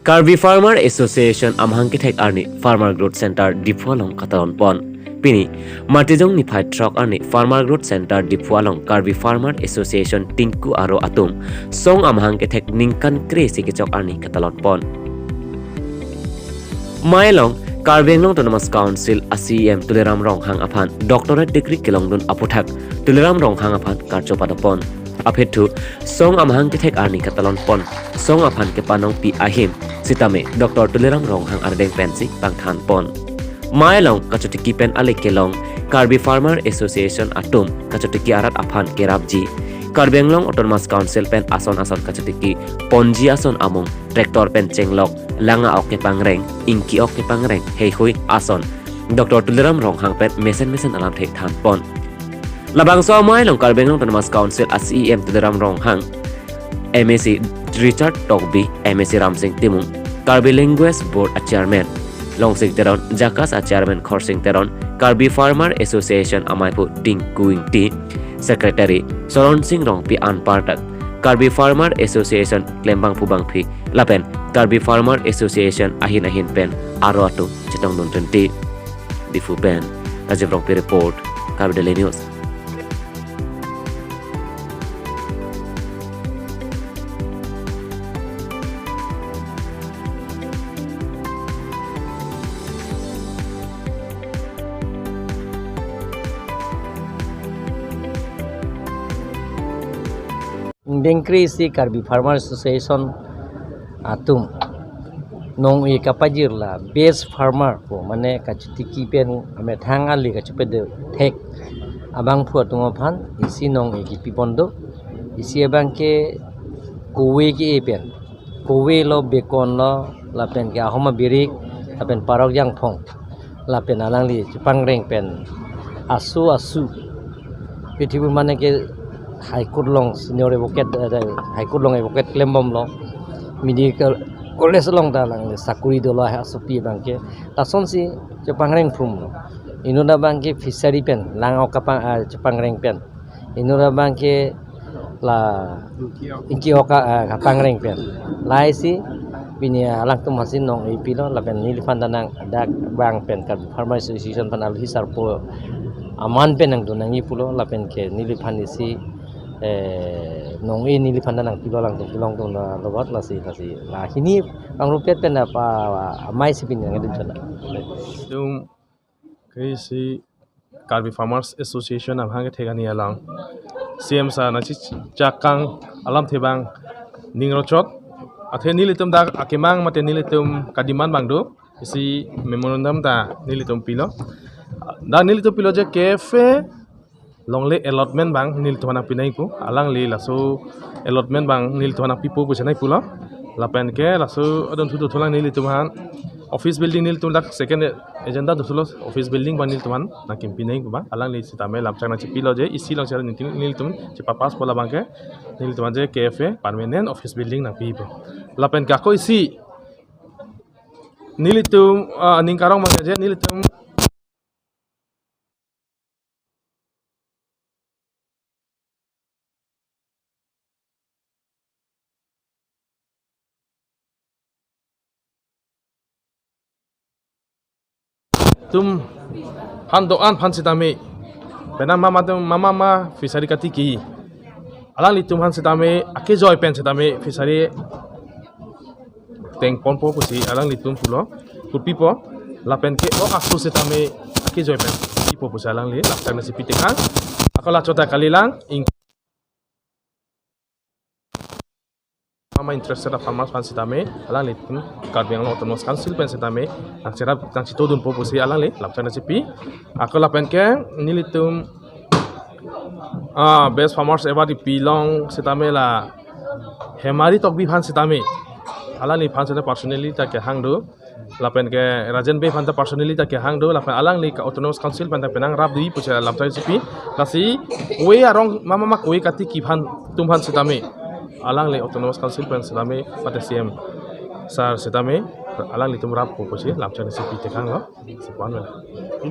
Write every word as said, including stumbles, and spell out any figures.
Karbi Farmer Association amahang kethek arni Farmer Growth Center Diphu along katalon pon. Pini, Matijong niphai throk arni Farmer Growth Center Diphu along Karbi Farmer Association Tingku Aro atum song amahang kethek ningkan kre-isi kechok arni katalon pon. Mai along Karbi Anglong Autonomous Council a C E M Tuliram Ronghang aphan doctorate degree kelongdun aphuthak Tuliram Ronghang aphan karcho padopon. Aphethu song amahang kethek arni katalon pon song aphan kepanongpi ahim sitame Doctor Tuliram Ronghang ardeng pensi pangthan pon. Mai along kachotiki pen ale kelong Karbi Farmer Association atum kachotiki arat aphan kerapji Karbi Anglong Autonomous Council pen ason ason kachotiki ponji ason amung tractor pen chenglok, lang a-ok kepangreng, ingki ok kepangreng heihui ason Doctor Tuliram Ronghang pen mesen mesen alamthe than pon. Labangso amai along Karbi Anglong Autonomous Council a C E M Tuliram Ronghang, M A C Richard Tokbi, M A C Ramsing Timung, Karbi Language Board a Chairman Longsing Teron, JACAS a Chairman Khorsing Teron, Karbi Farmer Association amaiphu Tinku Ingti, Secretary Soron Sing Rongpi anparta Karbi Farmer Association klembangphu bangpi lapen Karbi Farmer Association ahin ahin pen aro atum chetongdun tenti. Diphu pen Rajiv Rongpi report, Karbi Daily News. Ingdeng kre-isi Karbi Farmer Association atum nong-e kapajir la best farmer pu, mane kachotiki pen amethang ale kachopede thek abangphu atum aphan isi nong-e kipi pon do. Isi abangke kove ke-e pen, kove lo, bekon lo, lapen ke ahoma birik, lapen parok jangphong, lapen alangli chepangreng pen asu asu, prithibi mane ke High Court along senior advocate, eh, High Court along advocate klembomlo, medical college along ta alangli sakuri dolo, asopi abangke lasonsi chepangreng phum lo. Inut abangke fishery pen lang a-ok kapang, ah, chepangreng pen, inut abangke la ingki ok, ah, kapangreng pen. Lahai si pini alangtum aphansi nong-e pilo, lapen neliphan ta nang dak bang pen Karbi Farmer Association aphan alohi sarpo aman pen nangdun nangji pulo, lapen ke neliphan isi, eh, nong-e neliphan ta nangpilo, alangtum kelongdun lo, lobot lasi, lasi la hini pangrupet pen apa amai si pini nangdun chona. Tum kre-isi Karbi Farmers Association amahang kethek arni along C M sir nangchechakang alamthe abang ning rochot. Athe nelitum dak akemang mate nelitum kademand abang do, isi memorandum ta nelitum pilo. Dak nelitum pilo je K F A longle allotment abang nelitum aphan nangpi nangji pu, alangli laso allotment abang nelitum aphan nangpipo pusi nangpulo. Lapen ke laso adon thu dothulang nelitum aphan office building nelitum dak second agenda dothulo, office building abang nelitum aphan nangkimpi nangji pu abang, alangli sitame lamchak nangchipilo je isi along sera nelitum, nelitum chepapass po labangke nelitum aphan je K F A permanent office building nangpipo. Lapen ke ako isi nelitum, ah, ning karong abangke je nelitum tum aphan do-an aphan sitame, penang mama atum mama ma fishery katiki, alanglitum aphan sitame akejoi pen sitame fishery tengponpo pusi alanglitum pulo, kurpipo, lapen ke ok asu sitame akejoi pen pipo pusi alangli lamchak nangchipi tekang. Ako la chota kalilang, ing mama interested a-farmers aphan sitame alanglitum Karbi Anglong Autonomous Council pen sitame nangcherap nangchitodunpo pusi alangli lamchak nangchipi. Ako lapen ke nelitum, ah, Best Farmers Award ipilong sitame la Hemari Tokbi aphan sitame, alangliphan sitame personally ta kehang do, lapen ke Rajen Bey aphan ta personally ta kehang do, lapen alangli ke Autonomous Council pen ta penang rapji pusi lamchak nangchipi. Lasi kove arong mama ma kove katiki aphan atum aphan sitame alangli Autonomous Council pen sitame mate C M sir sitame alanglitum rappo pusi lamchak nangchipi tekanglo. Sepan mela.